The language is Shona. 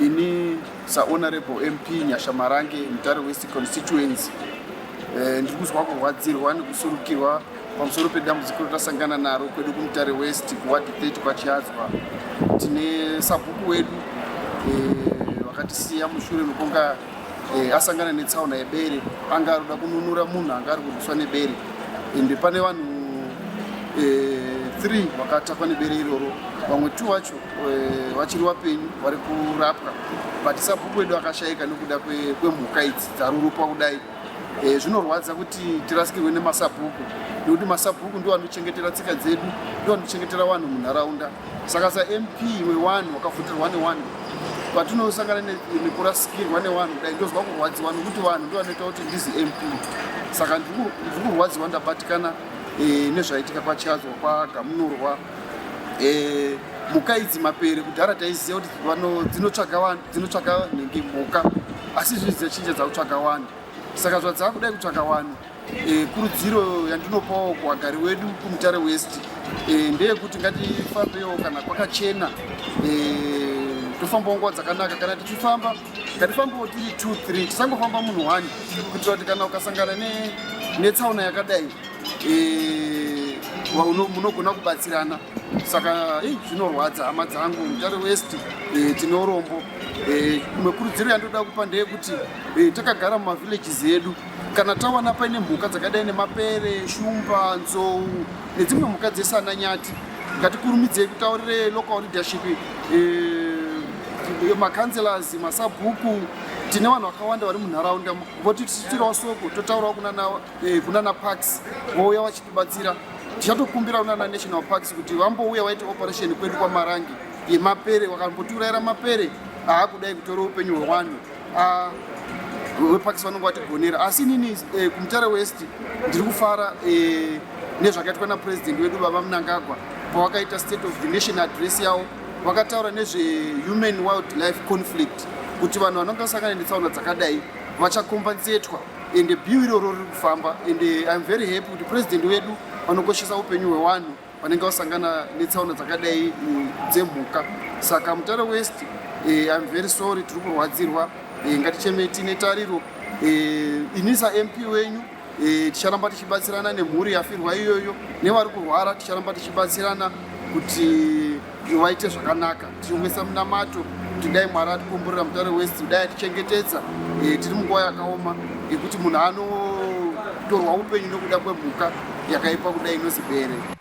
Ini saHonorable MP Nyasha Marange, Mutare West constituency, ndiri kuzwa kurwadzirwa nekusurukirwa pamusoro pedambudziko ratasangana naro kwedu kuMutare West, kuward 30 kwaChiadzwa. Tine sabhuku wedu vakatisiya mushure mekunga asangana netsaona yebere. Anga arikuda kununura munhu anga ari kurwiswa nebere, ende pane vanhu 3 vakatakwa nebere iroro. Vamwe 2 vacho vachiri vapenyu, vari kurapwa, but sabhuku wedu akashayika nekuda kwemhuka idzi dzarurupwa kudai. Zvinorwadza kuti tirasikirwe nemasabhuku, nekuti masabhuku ndo anochengetera tsika dzedu, ndo anochengetera vanhu munharaunda. Saka saMP wevanhu wakavhoterwa nevanhu, patinosangana nekurasikirwa nevanhu kudai, ndozwa kurwadziwa, nekuti vanhu ndo vanoita kuti ndizi MP. Saka ndiri kurwadziwa, ndabatikana nezvaitika kwaChiadzwa, kwaGamunorwa. Mhuka idzi mapere. Kudhara taiziva kuti dzinotsvaga nhingi mhuka, asi izvizvi dzachinja, dzakutsvaga vanhu. Saka zvadzakudai kutsvaga vanhu, kurudziro yandinopawo kuvagari wedu kuMutare West ndeyekuti ngatifambewo kana kwakachena, tofambawo nguva dzakanaka. Kana tichifamba, ngatifambewo tiri 2 3, tisangofamba munhu 1, kuitira kuti kana ukasangana netsaona yakadai, munogona kubatsirana. Saka zvinorwadza, hama dzangu. Mutare West, tine urombo. Imwe kurudziro yandoda kupa ndeyekuti takagara mumavillages edu, kana tawana paine mhuka dzakadai nemapere, shumba, nzou nedzimwe mhuka dzesana nyati, ngatikurumidzei kutaurire local leadership, macouncillors, masabhuku. Tine vanhu vakawanda vari munharaunda, votisitirawo soko, totaurawo kunana parks, vouya vachitibatsira. Tichatokumbira kunana National Parks kuti vambouya vaite operation kwedu kwaMarange yemapere. Vakambotiurayira mapere aakudai kutora upenyu hwevanhu, veparks vanonge vatigonera. Asi inini kuMutare West ndiri kufara nezvakaitwa napurezidendi wedu, Baba Mnangagwa, pavakaita State of the Nation Address yavo. Vakataura nezvehuman wildlife conflict, kuti vanhu vanonge vasangana netsaona dzakadai vachakombansetwa, ende bill iroro riri kufamba. And I'm very happy kuti purezidendi wedu vanokoshesa upenyu hwevanhu vanenge vasangana netsaona dzakadai dzemhuka. Saka Mutare West, I'm very sorry, tiri kurwadzirwa. Ngatichemei tine tariro. Ini saMP wenyu, ticharamba tichibatsirana nemhuri yafirwa iyoyo nevari kurwara. Ticharamba tichibatsirana kuti vaite zvakanaka. Tinongoisa munamato kuti dai Mwari atikomborera Mutare West, dai atichengetedza. Tiri munguva yakaoma yekuti munhu anotorwa upenyu nekuda kwemhuka yakaipa kudai inozi bere.